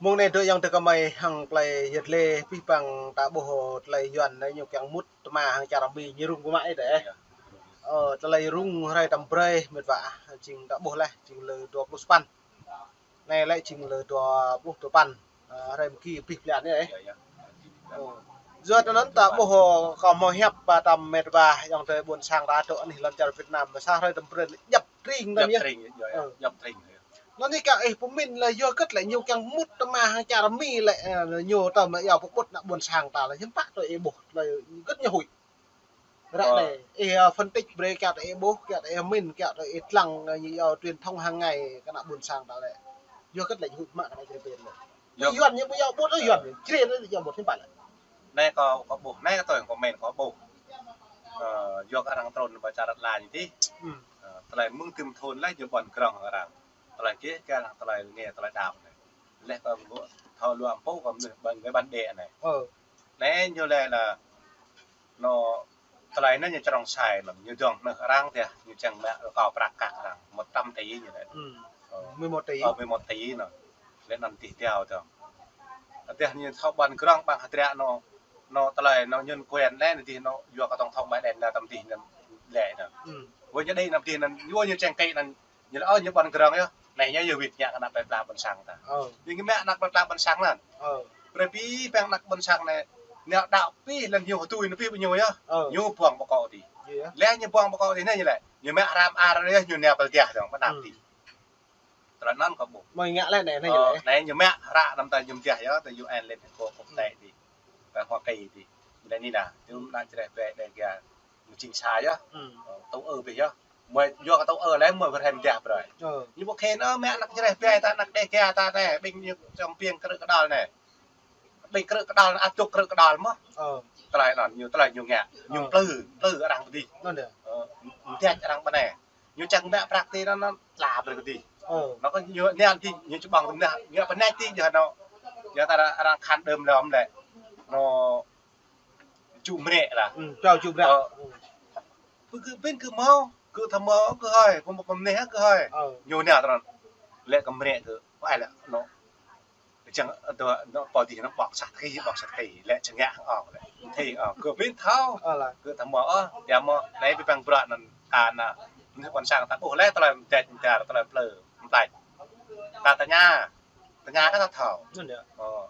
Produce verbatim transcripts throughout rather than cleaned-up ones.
Mông anai dŏ ayŏng adơi gơmơi hăng tơlơi yơh lĕ pih păng ta ƀuh tơlơi Yuan anai ñu kiăng mŭt tơma hăng čar Mi ñu rŭng kơ mă ih dêh. Ơ, tơlơi rŭng hrơi tơm brơi mĕt wa, jing ta ƀuh laih, jing lơ dua pluh sapăn. Anai lĕ jing lơ dua pluh dua păn, ơ, hrơi mơ̆ng ki pih blan anai. Ơ. Yua tơ anŭn ta ƀuh kâo hmâo hiăp ba tơm mĕt wa ayŏng adơi ƀôn sang ta dŏ anih lŏn čar Việt Nam, sa hrơi tơm brơi djŏp tring tơm yơh. Djŏp tring, yơh, yơh. Ơ. Djŏp tring, yơh. Anŭn anai kiăng ih pơmĭn lĕ yua hơget lĕ ñu kiăng mŭt tơma hăng čar Mi lĕ, ơ, ñu tơm lĕ yua pơƀut ană ƀôn sang ta lĕ hiư̆m pă tui ih ƀuh lĕ hơget ñu huĭ. Ră anai, ih, ơ, phân tích brơi kiăng tơ ih ƀuh, kiăng tơ ih mĭn, kiăng tơ ih lăng, ơ, ñu yua truyền thông hàng ngày kơ ană ƀôn sang ta lĕ. Yua hơget lĕ ñu huĭ mă kơ ană čar Mi lĕ. Yua Yuan ñu ƀu yua ƀuh, ơ, Yuan ñu. Črê ñu yua ƀuh hiư̆m pă lĕ. Anai kâo, kâo ƀuh, anai kâo tui kâo mĭn kâo ƀuh. Ơ, yua kơ arăng trŭn pơ čar Lat Lan ñu tih. Ơ, tơlơi mơ̆ng tơm thun laih ñu ƀuăn grong arăng. Tơlơi kih, kih arăng tơlơi ngă tơlơi đaŏ anai. Laih kâo ƀuh, thâo luă mpŭ kâo mơnuih ƀan, ƀan đe anai. Ơ. Anai ñu lĕ lĕ, anŏ, tơlơi anai ñu črông sai lăm, ñu dŏng anŭn arăng tih, ñu čang mă rơkâo prăk kăk arăng, một trăm tỷ ñu lĕ. Ơ. Mười một tỷ. Ơ, mười một tỷ anŭn. Lĕ anŭn tih tiao tơ̆ng. Tih ñu thâo ƀuăn grong ƀăng hơdră anŏ, anŏ tơlơi anŏ nhân quyền lĕ anŭn tih anŏ yua kơ tổng thống Biden lĕ tơm tih anŭn lĕ anŭn. Wơ ñu đĭ anŭn tih anŭn, yua ñu čang kơ anŭn, ñu lĕ, ơ, ñu ƀuăn grong yơh. Anai ñu yua wĭt ngă kơ ană plơi pla ƀôn sang ta. Ơ. Ñu mă ană plơi pla ƀôn sang anŭn. Ơ. Brơi pih păng ană ƀôn sang anai, ñu đaŏ pih lăng ñu hơtui anŭn pih ƀu ñu yơh. Ơ. Ñu buang pơkŏ tih. Yơh. Lĕ ñu buang pơkŏ tih anai ñu lĕ. Ñu mă hrăm ar yơh, ñu nao pơ tiah dŏng, pơ anăp tih. Tơlơi anŭn kâo ƀuh. Mơi ngă lĕ anai, anai ñu lĕ. Anai ñu mă hră anăm ta ñu mơtiah yơh, tơ U N Liên Hợp Quốc quốc tế tih. Tơ Hoa Kỳ tih. Ñu lĕ anai nă, ñu ană čơreh bĕ đe kia. Ñu jing sa yơh. Ơ, tŭ ư pih yơh. Mơi yua kơ tŭ ư lĕ mơi wơr hem dah brơi. Ơ. Ñu ƀu khĕn ơ mă ană čơreh bĕ ta ană đe kia ta anai, ƀing ñu čăm piêng krư̆ kơđal anai. Ƀing krư̆ kơđal, ăt dŏ krư̆ kơđal mơ̆n. Ơ. Tơlơi anŭn, ñu tơlơi ñu ngă. Ñu plư, plư arăng pơ dih. Anŭn yơh. Ơ, mơtiah arăng pơ anai. Ñu čang mă prăk tih anŭn, anŭn, tla brơi pơ dih. Ơ. Anŭn kơ ñu anai tih, ñu čơƀang tơm nah, ñu pơnai tih, yua anŭn. Yua ta arăng khăn đơm lăm lĕ. Anŭn, ču mrĕ lah. Ơ, ču mrĕ. Ơ. Ơ. Pơ gơ̆ ƀing gơ̆ hmâo, gơ̆ thâo hmâo gơ̆ hơi, pơmơ̆ pơmơ̆ neh gơ̆ hơi. Ơ. Ñu neh tơnăn. Lĕ kơ mrĕ gơ̆, ơ, ai lĕ, anŭn. Čang, ơ, tơ, anŭn pô dih anŭn ƀong sat kơ, ƀong sat kơ, lĕ čang ngă hăng ŏng lĕ. Thâo, ơ, gơ̆ ƀing thâo. Ơ lah. Gơ̆ thâo hmâo, ơ, yua mơ̆, anai pih păng bruă anŭn, kơ ană, anŭn ƀôn sang ta ƀuh lĕ, tơlơi mơdĕč mơdar, tơlơi plư, mơdĕč. Ta tơña, tơña kơ ta thâo. Anŭn yơh. Ơ.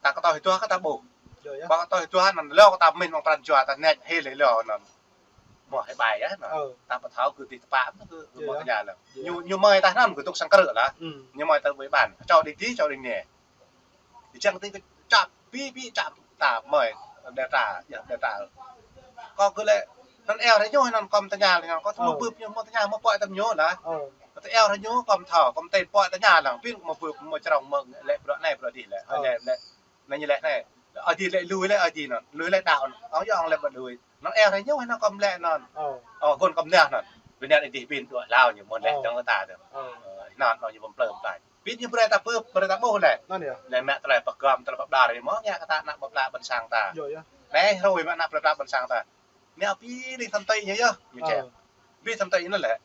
Ta kơtơi hơduah kơ ta ƀuh. Yơh, yơh. Ƀu kơtơi hơduah anŭn lŏ kơ ta mĭn mơ̆ng pran jua ta net hil lĕ lŏ anŭn. Mơ̆ hĭ ƀai yơh anŭn. Ơ. Ta pơthâo kơ tih tơpă kơ, kơ mơ̆ tơña lĕ. Yơh. Ñu, ñu mơi ta anŭn kơ dŏ sang krư̆ lah. Ñu mơi ta ƀơi ƀan. Čô đing dih, čô đing anai. Čang tih kơ čăp, pi, pi čăp ta mơi. Đe tra, yơh, đe tra. Kâo kơ lĕ, anŭn eo ră ñu anŭn kâo mơ̆ tơña lĕ anŭn. Kâo tơ mơ̆ bưp ñu mơ̆ tơña mơ̆ pơai tơm ñu lah. Ơ. Kâo tơ eo ră ñu kâo mơ̆ thâo, kâo mơ̆ tơña pơai tơña lah. Pin kâo mơ̆ bưp mơ̆ črông mơ̆ lĕ bruă anai bruă dih lĕ. Ơ. Lĕ, lĕ. Anai ñu lĕ anai. Ơi Adai lĕ lui lĕ Ơi Adai anŭn. Lui lĕ đaŏ anŭn. Ơi Adai lĕ ƀu lui. Anŭn eo ră ñu anŭn kâo mơ̆ lĕ anŭn. Ơ. Ơ, gơ̆n kâo mơ̆ neh anŭn. Bơnê Ơi Adai pin dua hlâo ñu mơ̆ lĕ dơ̆ng ta dơ̆ng. Ơ. Ơ, anŭn anŭn ñu pơm plơm tai. Pin ñu brơi ta bưp, brơi ta ƀuh lĕ. Anŭn yơh. Lĕ mă tơlơi pơgăm, tơlơi pơblar ñu mơ̆ ngă kơ ta ană plơi pla ƀôn sang ta. Yơh, yơh. Anai hrơi mă ană plơi pla ƀôn sang ta. Anai pin ƀing thâm tĭ ñu yơh. Ñu čang. Ƀing thâm tĭ ñu lĕ.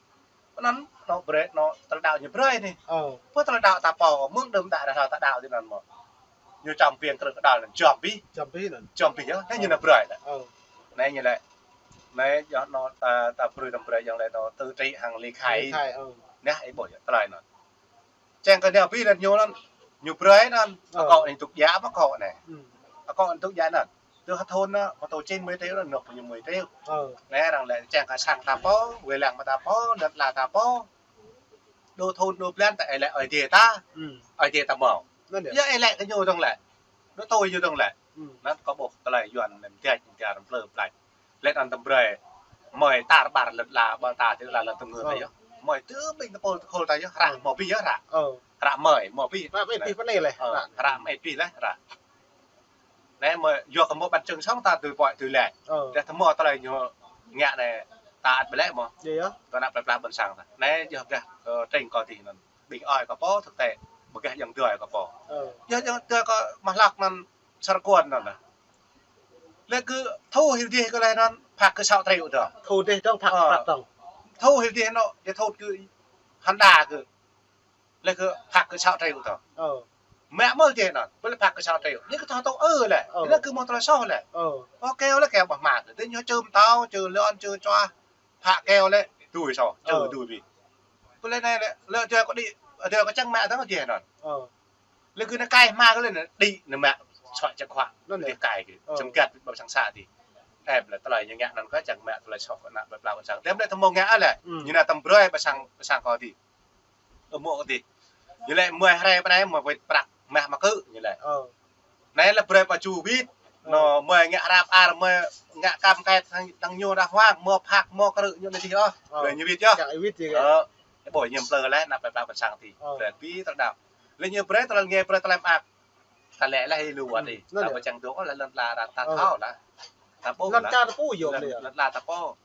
Anŭn, anŏ brơi, anŏ tơlơi đaŏ ñu brơi anai. Ơ. Pơ tơlơi đaŏ ta pô, mơ̆ng đưm đă ră hlâo ta đaŏ tih anŭn mơ̆. Ñu čăm piêng krư̆ kơđal anŭn, čăm pih. Čăm pih anŭn. Čăm pih yơh, anai ñu nao brơi lĕ. Ơ. Anai ñu lĕ. Anai yơh anŏ ta, ta brơi tơm brơi yơh lĕ anŏ tự trị hăng ly khai. Ly khai, ơ. Anai ih ƀuh yơh, tơlơi anŭn. Čang kơ anai pih lĕ ñu anŭn. Ñu brơi anŭn. Ơ. Akŏ anai tŭk djă mơ̆ akŏ anai. Akŏ anai tŭk djă anŭn. Tơ hơthôn anŭn, mơ̆ tŭ čin mười triệu anŭn, anŏ ñu mười triệu. Ơ. Anai arăng lĕ čang kơ sang ta pô, wai lăng mơ̆ ta pô, lŏn ala ta pô. Đô thôn đô blan ta ih lĕ Ơi Adai ta. Ơi Adai ta mơ̆. Anŭn yơh. Yơh ih lĕ kơ ñu dơ̆ng lĕ. Đô tui ñu dơ̆ng lĕ. Anŭn kâo ƀuh tơlơi Yuan anŭn mơdĕč mơdar plơm plĕč. Lĕ anŭn tơm brơi. Mơi tar ƀar lŏn ala ƀar ta tơ lŏn tơngưr ta yơh. Mơi tơ ƀing tơpul tơkhul ta yơh. Hră mơ̆ pih yơh hră. Hră mơi mơ̆ pih. Hră mơi pih pơ anai lĕ. Ơ, hră mơi pih lĕ hră. Anai mơi yua kơ mơ̆ ƀăn čơ̆ng song ta tui pơai tui lĕ. Ơ. Dah tơmơ̆ tơlơi ñu ngă anai ta ăt ƀu lĕ mơ̆. Yơh, yơh. Tơ ană plơi pla ƀôn sang ta. Anai yơh dah, ơ, tring kâo tih anŭn. Ƀing ơi kâo pô thực tế. Ƀu gah ayŏng adơi kâo pô. Ơ. Yơh ayŏng adơi kâo mă hlak anŭn Sar Kuan anŭn lah. Lĕ kơ thu hil dih kơ lĕ anŭn phak kơ sáu triệu dơ̆ng. Thu dih dơ̆ng phak, ơ, phak dơ̆ng. Thu hil dih anŏ, dih thu kơ Honda kơ. Lĕ kơ phak kơ sáu triệu dơ̆ng. Ơ. Mă mơ̆ jĕ anŭn, ƀơi lĕ phak kơ sa triệu. Ñu kơ thâo tŭ ư lĕ. Ơ. Ñu kơ mơ̆ tơlơi soh lĕ. Ơ. Ơ, keo lĕ keo ƀah mă. Tơ ñu čơm tâo, čơm lŏn, čơm čuah. Phak keo lĕ, tui soh, čơm tui ƀĭ. Ƀơi lĕ anai lĕ, lĕ tơ kơ đĭ, tơ kơ čang mă tơ̆ng jĕ anŭn. Ơ. Lĕ kơ anai kai hmua kơ lĕ anai, đĭ anai mă, soh čang khua. Anŭn lĕ. Đĭ kai kơ. Ơ. Čang găt ƀơi sang sa ti. Em lĕ tơlơi ñu ngă anŭn kơ čang mă tơlơi soh kơ ană plơi pla ƀôn sang. Tơm lĕ tơmŏ ngă lĕ. Hmm. Ñu anai tơm brơi ƀơi sang, ƀơi sang kâo ti. Ơ, mơ̆ kơ ti. Ñu lĕ mơ̆ hrơi pơ anai mơ̆ wĕt prăk mah mă kơ ñu lĕ. Ơ. Anai lĕ brơi pơ ču wĭt. Ơ. Anŭn mơ̆ ngă hrăp ar mơ̆ ngă kam kĕt tơ̆ng, tơ̆ng ñu đa huang, mơ̆ phak, mơ̆ krư̆ ñu anai ti ôh. Ơ. Brơi ñu wĭt yơh. Čang wĭt yơh. Ơ. Ơ, ƀô̆ ñu plư lĕ, ană plơi pla ƀôn sang ti. Ơ. Brơi pi tơlơi đaŏ. Lĕ ñu brơi tơlơi ngă brơi tơlơi mơak. Ta lĕ lĕ hĭ lu wơ̆t ti. Hmm, anŭn ta lĕ. Ƀu čang dŏ lĕ lŏn tơla arăng ta thâo lah. Ta ƀuh lah. Lŏn čar ta pô yơh lĕ. Lŏn tơla ta pô.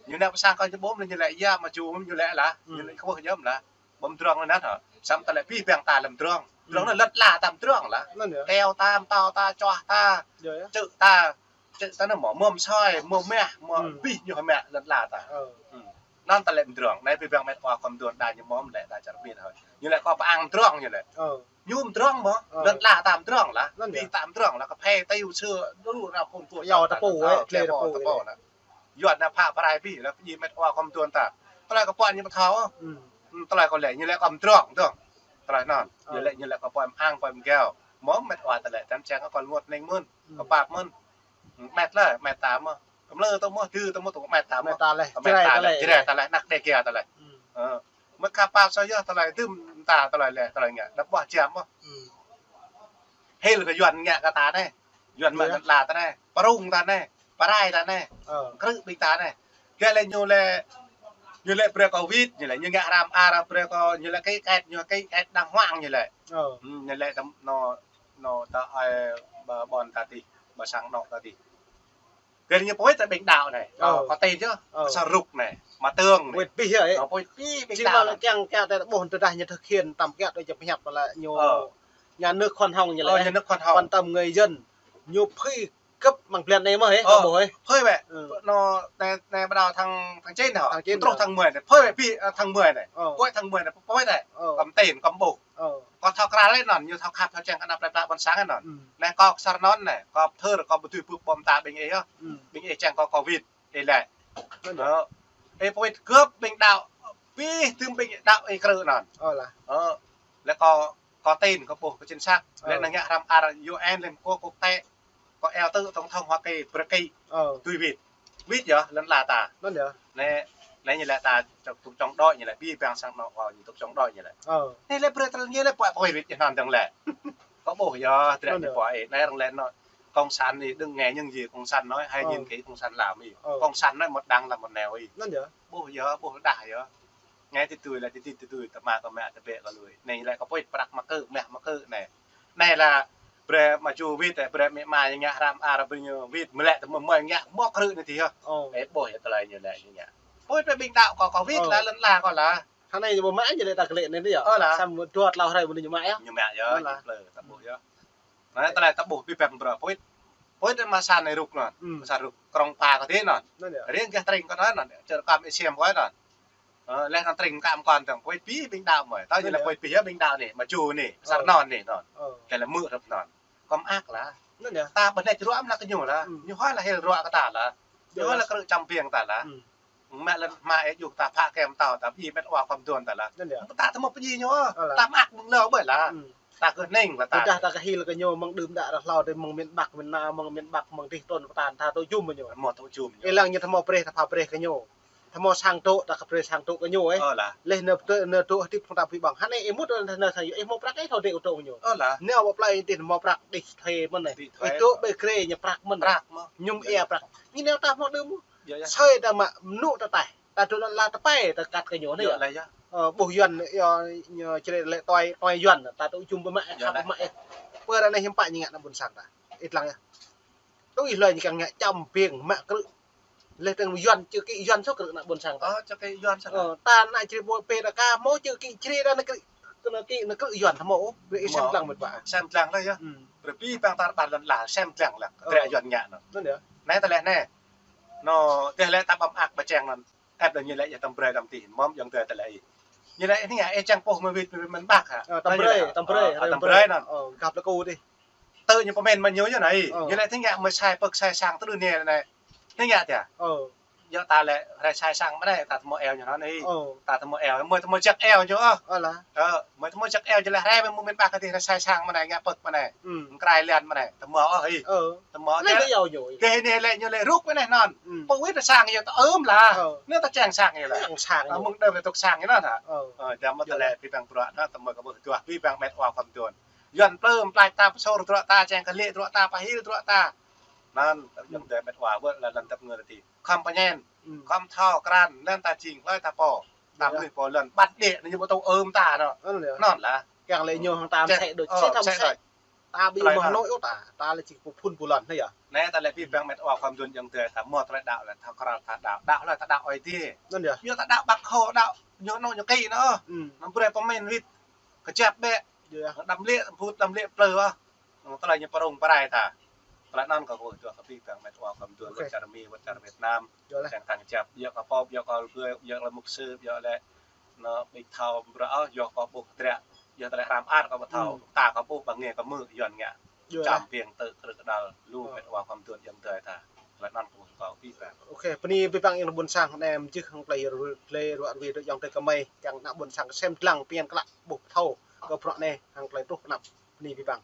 Ñu ană ƀôn sang kâo ñu ƀuh lĕ ñu lĕ yua mă ču ñu lĕ lah. Hmm. Ñu lĕ kơ ƀuh yơh lah. Ƀu mơdrŏng lĕ anŭn hă. Samơ̆ ta lĕ pi ƀing ta lĕ mơdrŏng. Mơdrŏng anŭn lŏn tơla ta mơdrŏng lah. Anŭn yơh. Keo ta, mơtâo ta, čuah ta. Yơh, yơh. Čư̆ ta. Čư̆ ta anŭn mơ̆, mơ̆ mơsơi, mơ̆ mah, mơ̆ bih ñu hơmă lŏn tơla ta. Ơ. Hmm. Anŭn ta lĕ mơdrŏng. Anai pi ƀing met wa kơ mơdrŏng đa ñu mơ̆ lĕ đa čar ƀĭt hơi. Ñu lĕ kơ pơang mơdrŏng ñu lĕ. Ơ. Ñu mơdrŏng mơ̆, ơ, lŏn tơla ta mơdrŏng lah. Anŭn yơh. Pi ta mơdrŏng lah, kơ phê ta yua sơ, đu đu ra phun phun. Yua ta pô, ơ, ơ, klĕ ta pô, ta pô lah. Yua anai phă pơrai pi lah, pi met wa kơ mơdrŏng ta. Tơlơi kơ pô ñu pơthâo. Hmm. Hmm, tơlơi kơ lĕ, ñu lĕ kơ mơdrŏng, mơdrŏng. Tơlơi anŭn. Ñu lĕ, ñu lĕ kơ pô mơang, pô mơgao. Mơ̆ met wa ta lĕ, tơm čang kơ kol ngot ning mơ̆n, kơ pap mơ̆n. Met lĕ, met ta mơ̆. Kơ mlơ tơ mơ̆, tơ tơ mơ̆, tơ met ta mơ̆. Met ta lĕ, met ta lĕ, Jrai ta lĕ, Jrai ta lĕ, anăk Dêga ta lĕ. Hmm. Ơ. Mơ̆ kơ pap sa yơh ta lĕ, tơm ta ta lĕ, lĕ, ta lĕ ngă, đa ƀuh jam mơ̆. Hmm. Hil kơ Yuan ngă kơ ta anai. Yuan mă lŏn tơla ta anai. Prung ta anai. Pơrai ta anai. Ơ. Krư̆ ƀing ta anai. Kơ lĕ ñu lĕ, ñu lĕ brơi kơ wĭt, ñu lĕ ñu ngă hrăp ar, brơi kơ ñu lĕ kĕt kĕt, ñu kĕt kĕt đang huang ñu lĕ. Ơ. Hmm, ñu lĕ tơm, anŭn, anŭn ta ai ƀơ ƀôn ta ti, ƀơ sang anŏ ta ti. Kơ ñu pơwĭt ta ƀing đaŏ anai. Ơ. Kơ, kơ tĕn yơh. Ơ. Kơ sa rŭk anai. Mă tơ̆ng anai. Pơwĭt ƀĭ yơh, ơ. Ơ, pơwĭt ƀĭ ƀing đaŏ anai. Či mă lĕ kiăng kiăng ta ƀuh tơdah ñu thực hiện tăm kiăng đôi čăm hiăp lah ñu. Ơ. Nhà nước khoan hồng ñu lĕ. Ơ, nhà nước khoan hồng. Quan tâm người dân. Ñu phi gấp mơ̆ng blan anai mơ̆ hĕ, ơ, kơ ƀuh hĕ. Phơi bĕ. Ừ. Anŭn, anai, anai bắt đầu tháng, tháng chín hă? Tháng chín. Truh hă? Tháng mười anai. Phơi bĕ pi, ơ, tháng mười anai. Ơ. Phơi tháng mười anai, phơi bĕ. Ơ. Kơ tĕn, kơ ƀuh. Ơ. Kơ thâo krăn lĕ anŭn, ñu thâo khăp thâo čang kơ ană plơi pla ƀôn sang anŭn. Ừ. Anai kơ sa anŭn anai, kơ pơthâo, kơ ƀu tui ƀuh ƀô̆ ta ƀing ih yơh. Ừ. Ƀing ih čang kơ kơ wĭt, ih lĕ. Anŭn yơh. Ơ. Ih pơwĭt gơ̆p ƀing đaŏ, pih tơm ƀing đaŏ ih krư̆ anŭn. Ơ lah. Ơ. Lĕ kơ, kơ tĕn, kơ ƀuh, kơ chính xác. Ơ. Lĕ anŭn ngă hrăp ar U N lĕ kơ quốc tế. Kơ eo tơ tổng thống Hoa Kỳ, Breki. Ơ. Tui wĭt. Wĭt yơh, lŏn tơla ta. Anŭn yơh. Anai, anai ñu lĕ ta, tŭk, tŭk chống đối ñu lĕ, ƀĭ ƀing sang anŏ kơ ñu tŭk chống đối ñu lĕ. Ơ. Anai lĕ brơi tơlơi ñu lĕ pơwĭt, pơwĭt wĭt ñu anŭn dơ̆ng lĕ. Kơ ƀuh yơh, tơlơi ñu pơwĭt. Anai arăng lĕ anŭn, cộng sản thì đừng nghe những gì cộng sản nói, hãy nhìn kỹ cộng sản làm đi. Ơ. Cộng sản nói một đằng làm một nẻo đi. Anŭn yơh. Ƀuh yơh, ƀuh đah yơh. Anai tui tui lĕ, tui tui, tui tui, tơma kơ mă tơbiă kơ lui. Anai lĕ kơ pơwĭt prăk mă kơ, mah mă kơ anai. Anai lah brơi mă ču wĭt, brơi mĕ ma ñu ngă hrăp ar, brơi ñu wĭt, mơ̆ lĕ tơmơ̆ mơ̆ ngă mơ̆ krư̆ anai ti hă. Ơ. Ih ƀuh yơh tơlơi ñu lĕ ñu ngă. Pơwĭt ƀĭ ƀing đaŏ kơ, kơ wĭt lah lŏn tơla kơ lah. Hơnai ñu ƀu mă ñu lĕ ta kơ lĕ anai yơh. Ơ lah. Samơ̆ dua tlâo hrơi ƀu ñu mă yơh. Ñu mă yơh, ñu plư, ta ƀuh yơh. Anai tơlơi ta ƀuh ƀĭ ƀing brơi pơwĭt. Pơwĭt mă sa anai rŭk anŭn. Ừ. Mă sa rŭk krong pa kơ tĕn anŭn. Anŭn yơh. Riăng gah tring kơ anŭn, čơr kam ih siam kơ anŭn. Ơ, lĕ anŭn tring kam kơ anŭn tơ̆ng pơwĭt ƀĭ ƀing đaŏ mơ̆. Tơ ñu lĕ pơwĭt ƀĭ yơh ƀing đaŏ anai, mă ču anai, anŭn. Ơ. Kơ lĕ mư̆ hrăp anŭn. Kơ mă ak lah. Anŭn yơh. Ta ƀu hneč ruă mơ̆ lah kơ ñu lah. Ừ. Ñu hoi lah hil ruă kơ ta lah. Ñu hoi lah krư̆ čăm ƀing ta lah. Ừ. Mă lĕ mă ih yua ta phă kĕm tâo ta ƀĭ met wa kơ mơdrŏng ta lah. Anŭn yơh. Ta tơmơ̆ pơdjai ñu. Ơ lah. Ta mă ak mơ̆ng lơ ƀơi lah. Ừ. Ta kơ ning lah ta. Tơdah ta kơ hil kơ ñu mơ̆ng đưm đă ră hlâo dih mơ̆ng miền Bắc, miền Nam, mơ̆ng miền Bắc, mơ̆ng dih tơ̆n pơtă ta tŭ jum ñu. Mơ̆ tŭ jum ñu. Ih lăng ñu tơmơ̆ brơi ta phă brơi kơ ñu. Tơmơ̆ sang tŭ ta kơ brơi sang tŭ kơ ñu ih. Ơ lah. Lĕ nơ tŭ, nơ tŭ hơdip phung ta pơƀĭ ƀơ̆ng. Hơnai ih mŭt nơ sang yơh ih hmâo prăk ih thâo dêh tŭ kơ ñu. Ơ lah. Nơ wă plơi ih tih hmâo prăk đih thê mơ̆n ih. Ih tŭ ƀơi krê ñu prăk mơ̆n. Prăk mơ̆. Ñu mơ̆ ia prăk. Ñu neo ta hmâo đưm. Yơh, yơh. Sơi ta mă mơnŭ ta taih. Ta tŭ lŏn tơla ta pơai ta kăt kơ ñu anai yơh. Yơh lah yơh. Ơ, ƀuh Yuan, yơh, ñu črê lĕ tuai, tuai Yuan, ta tŭ jum ƀơi mă, khăp ƀơi mă ih. Pơ ră anai hiư̆m pă ñu ngă ană ƀôn sang ta. Ih lăng yơh. Tui hlơi ñu kiăng ngă čăm ƀing mă krư̆. Lĕ tơ̆ng Yuan, čơ kĭ Yuan soh krư̆ ană ƀôn sang ta. Ơ, čơ kĭ Yuan soh. Ơ, ta ană črê pô pê đa ka, mơ̆ čơ kĭ črê đa ană krư̆, ană kĭ, ană krư̆ Yuan tơmơ̆, ƀơi ih sem lăng mơ̆ ƀă. Sem lăng lah yơh. Hmm. Brơi ƀĭ ƀing ta ƀar lŏn tơla, sem lăng lah. Ơ. Drơi Yuan ngă anŭn. Anŭn yơh. Anai tơlơi anai. Anŭn, tơlơi ta ƀăm ak ƀă čeng anŭn. Ĕp lĕ ñu lĕ yơh tơm brơi tơm tih, mơ̆ yơh tơlơi tơlơi ih. Ñu lĕ tơña, ơ, čang pô mơwĭt mơwĭt mơ̆n ƀă hă? Ơ, tăm brơi, tăm brơi, ơ, ơ, tăm brơi anŭn. Ơ, găp lĕ kâo dih. Tơ ñu pơmĭn mă ñu ñu anai. Ơ. Ñu lĕ tơña mơ̆ sai pơk sai sang tơdu ne anai. Tơña tơ̆. Ơ. Yua ta lĕ rai sai sang mơ̆ anai, ta tơmơ̆ eo ñu anŭn anai. Ơ. Ta tơmơ̆ eo, mơ̆ tơmơ̆ jak eo ñu ôh. Ơ lah. Ơ, mơ̆ tơmơ̆ jak eo ñu lĕ rai mơ̆ mơmĭn ƀă kơ dih rai sai sang mơ̆ anai, ngă pơk mơ̆ anai. Ư. Mơ̆ krai lian mơ̆ anai, tơmơ̆ ôh ih. Ơ. Tơmơ̆ anai lĕ eo ñu. Kơ anai lĕ ñu lĕ ruk mơ̆ anai anŭn. Ư. Pơwĭt sang ñu tơ ưm lah. Ơ. Anai ta čang sang ñu lah. Čang sang ñu. Mơ̆ng đơm lĕ tŭk sang ñu anŭn hă. Ơ. Ơ, jăm mơ̆ tơlơi pơpăng bruă anŭn, tơmơ̆ kơ ƀuh duah pơpăng met wa khŏm tuan. Yuan plơ̆ mơ̆ plai ta pơsur bruă ta, čang kơ lĕ bruă ta, pơhil bruă ta. Anŭn, tơlơi jăm dơi met wa wơ̆t lĕ lăm tơp ngơ tih. Khŏm pơñen, khŏm thâo krăn, lĕ ta jing hlơi ta pô. Ta mơnuih pô lĕ ƀăn đĕ, ñu ƀu tŭ ưm ta anŭn. Anŭn lah. Kiăng lĕ ñu hăng ta mơsĕ đôč, sĕ ta mơsĕ. Ta ƀu mơ̆ hnoi ôh ta, ta lĕ či pơphun pơlŏn anai yơh. Anai ta lĕ pơpăng met wa khŏm tuan jăm dơi ta mơ̆ tơlơi đaŏ lĕ thâo krăn ta đaŏ, đaŏ hlơi ta đaŏ Ơi Adai. Anŭn yơh. Yua ta đaŏ ƀă khô đaŏ, ñu anŭn ñu kĭ anŭn. Ư. Anŭn brơi pơmĭn wĭt, kơjăp ƀĕ. Yơh. Đăm lĕ, phut đăm lĕ plơi ôh. Tơlơi ñu pơrông pơrai ta. Tơlơi anŭn kơ ƀuh duah kơ pơpăng met wa khŏm tuan wơ̆t čar Mi, wơ̆t čar Việt Nam. Čang tăng čăp, yua kơ pô, yua kơ lĕ, yua kơ lĕ mục sư, yua lĕ anŭn ƀing thâo bruă ôh, yua kơ ƀuh trăk, yua tơlơi hrăm ar kơ ƀu thâo, ta kơ ƀuh ƀăng ngê kơ mơ̆, Yuan ngă. Čăm piêng tơ krư̆ kơdăl, lu met wa khŏm tuan jăm dơi ta. Tơlơi anŭn kơ ƀuh kơ pơpăng. Ôkê, bơni pơpăng ih ƀôn sang anai mơjưh hăng tơlơi ruă ruai dŏ ayŏng adơi gơmơi, kiăng ană ƀôn sang kơsem dlăng pian klă ƀuh pơthâo kơ bruă anai hăng tơlơi truh kơnăp. Bơni pơpăng.